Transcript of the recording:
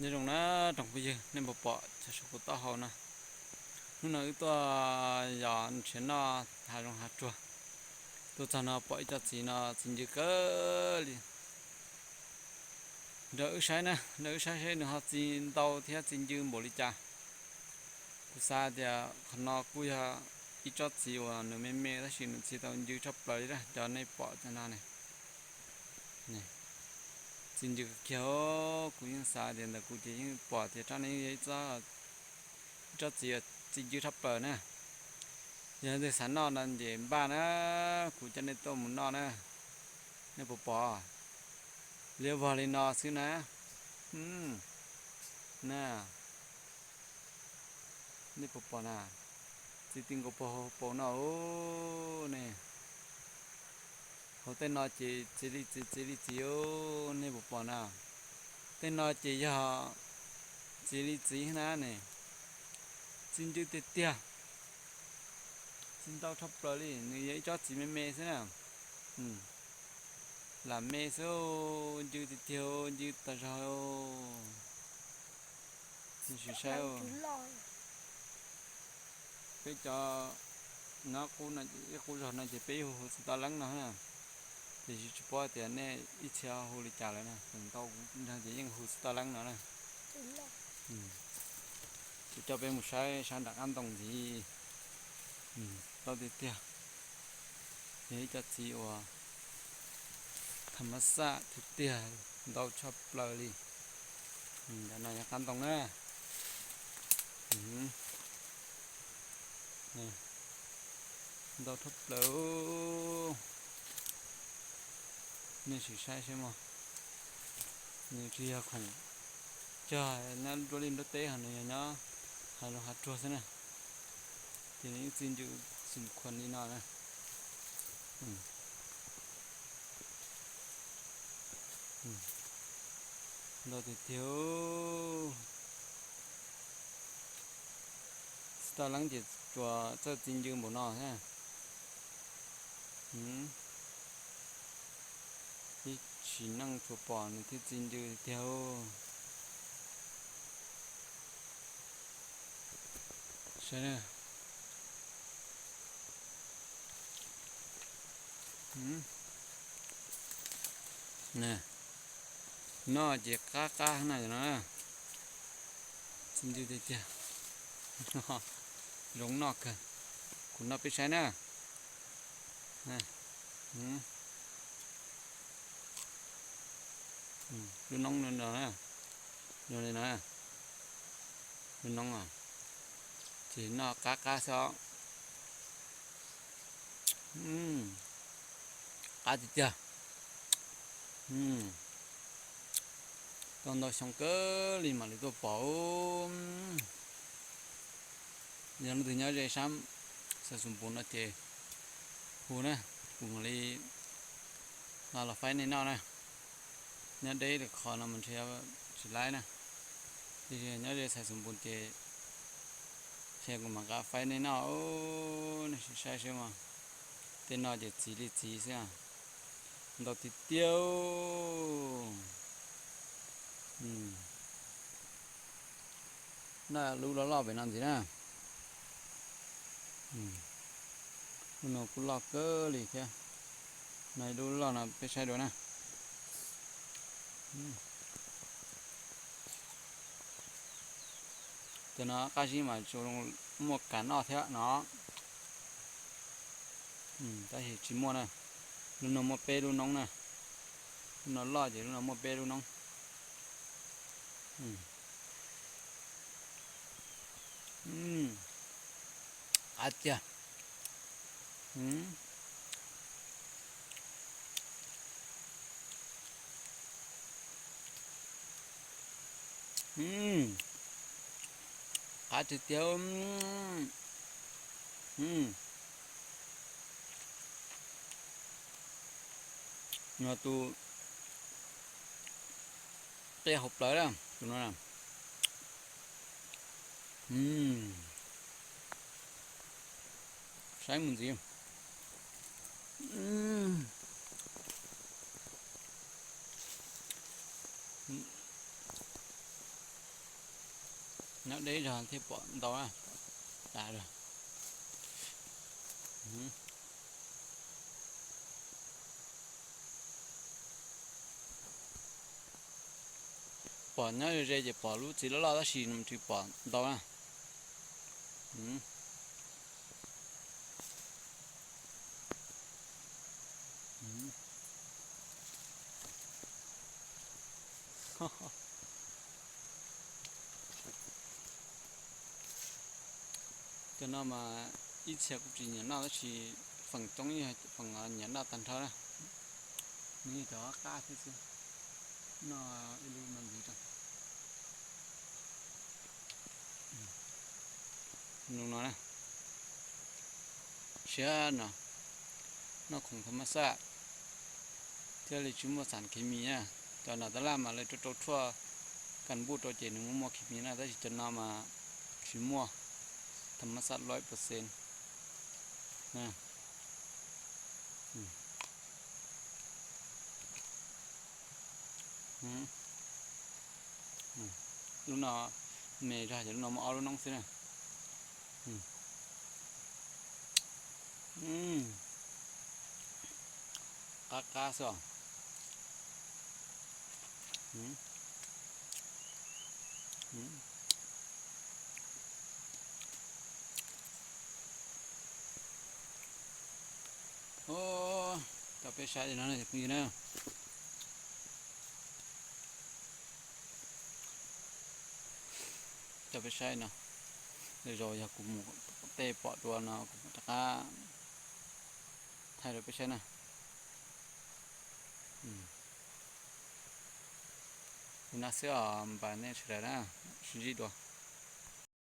Nyob zoo na tsoom phooj ywg, nej puas pom cov saum kuv taub hau no? Hnub no wb tuaj yos nrhiav noj hav zoov hav tsuag. Tuaj txog no pom ib co txiv no txiv ncw kawg li. Nrog wb saib na, nrog wb saib seb nws ho txiv ntau thiab txiv ncw npaum li cas. Kuv xav tias qhov no kuj yog ib tsob txiv uas nws me me tab sis nws txiv tau ncw tshaj plaws li cov nej pom cov no ne. Txiv ncw kiag, kuv yeej xav tias ntawm kuv ces yeej pom tias tsob no yeej yog ib tsob txiv, txiv ncw tshaj plaws na. Yog leej twg xav noj no ces npaj na, kuv coj nej tuaj mus noj na. Nej puas pom? Liab vog li no xwb na. Na, nej puas pom na? Txiv ti nkaus puag hauv paus no ne. Hauv tej no ces txiv li txiv, txiv li txiv, nej puas pom na? Tej no ces yog txiv li txiv na ne. Txiv ncw tiag tiag, txiv ntau tshaj plaws li, nws yog ib tsob txiv me me xwb na. Lam me xwb, ncw tiag tiag, ncw tas zog. Sim saib, peb cov nyob qub, ib qub zog no ces peb hu hu txiv toj leeb no na. Tiam sis tsis paub tias nej ib txhia hu li cas lawm na, ntau nrog ces yeej hu txiv toj leeb no na. Kuv coj peb mus saib sab nram qab ntoo ntxiv. Ntau tiag tiag, yog ib co txiv uas tham mas xaj tiag tiag, ntau tshaj plaws li. Ntawm no yog qab ntoo na. Ntau tshaj plaws. Nej sim saib seb mog, nws tsis yog khoom cog nyob nruab liaj nruab teb, ho nws yog nyob hav zoov hav tsuag xwb na. Ces nws yeej txiv ncw xim khuam li no na. Ntau tiag tiag. Txiv toj leeb ces tsuas txawj txiv ncw npaum no thiab. Ib sim neej tsuas pom nws thiaj txiv ncw tiag. Saib na. Noj ces qab qab na no. Txiv ncw tiag tiag. Zoo noj kawg. Kuv noj peb saib na. Lub noob no, zoo li no. Lub noob ces noj qab qab xwb os. Qab tiag tiag. Tau ntau xyoo kawg li mam li tuaj pom. Yog leej twg nyob ze sab Xais Xus Npus no ces hu na, kuv mam li los faib nej noj na. Nyob deb lwm qhov no mas ntshe tsis laib na. Tiam sis nyob ze Xais Xus Npus ces ntshe kuv mam nqa faib nej noj. Nej sim saib seb mog, tej no ces txiv li txiv xwb. Ntau tiag tiag. Noj lub loj loj pem no ntxiv na. Lub no kuj loj kawg li thiab. No ib lub loj no peb saib dua na. Cov no qab zib mas tsuas muaj kav noj thiab no. Tab sis tsis muaj na. Lub no muaj peb lub noob na. Lub no loj ces lub no muaj peb lub noob. Qab tiag. Qab tiag tiag. No tus qia hauv plawv na, tus no na. Saib mus ntxiv. Nyob deb zog thiaj pom ntau na, tas zog. Pom nyob ze ze ces pom lub txiv loj loj tab sis nws tsis pom ntau na. Cov no mas ib txhia kuj tsis nyiam noj tab sis feem coob yog feem nyiam noj tag nrho na. Nws yog cov qab thiab xwb, noj ib lub no ntxiv rau. Nws no na, siab no, noj khoom tham mas xaj thiaj li tsis muaj xam khes mis na. Cov no tab laj mas lawv rau rau tshuaj kas npuj rau ces nws muaj muaj khes mis na, tab sis cov no mas tsis muaj, tham mas xaj loib percent na. Lub no me zog ces lub no muaj ob lub noob xwb na. Qab qab xwb os. Coj peb saib no cov phooj ywg na. Coj peb saib no, lwm zaus yog kuv mus tej pom dua no kuv mam rov qab thaij rau peb saib na. Li no xwb os npawg nej sawv daws na, sib ntsib dua.